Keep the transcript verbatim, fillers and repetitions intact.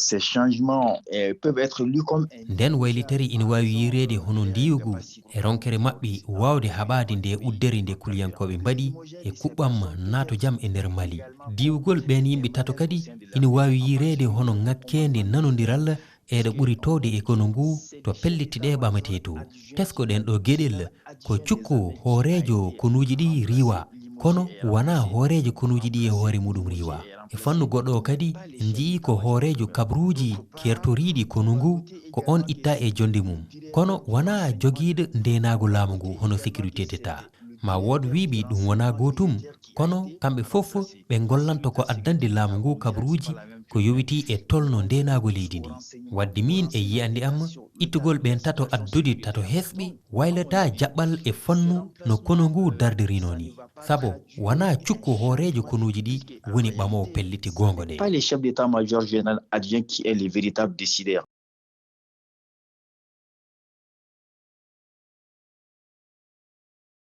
Ces changements euh, peuvent être lus comme un... Nden waylitere ina waawi yiireede hono ndiiwgu e ronkere maɓɓe waawde haɓaade nde uddere nde kuliyankooɓe mbaɗi e kuɓɓam naato jam e nder Mali. Diiwgol ɓeen yimɓe tato kadi ina waawi yiireede hono ŋakkeende nanondiral eɗo ɓuri toowde e konu ngu to pellitte ɗe ɓametee to. Tesko-ɗen ɗo geɗel ko cukko hooreejo konuuji ɗi riiwa, kono wonaa hooreejo konuuji ɗi e hoore muɗum riiwa. E fannu goɗɗo o kadi, en njiyii ko hooreejo kabaruuji keertoriiɗi konu ngu, ko oon ittaa e jonnde mum. Kono wonaa jogiiɗo ndeenaagu laamu ngu hono sécurité d'État. Ma wood wiyɓe ɗum wonaa gootum, kono kamɓe fof ɓe ngollanto ko addande laamu ngu kabaruuji ko yowitii e tolno ndeenaagu leydi ndi. Wadde miin e yiyannde am, ittugol ɓeen tato addude tato hesɓe waylataa jaɓɓal e fannu no konu ngu dardirinoo nii. Sabu wonaa cukko hooreejo konuuji ɗi woni ɓamoowo pellitte goonga ɗe. Pas le chef d'état-major général adjoint qui est le véritable décideur.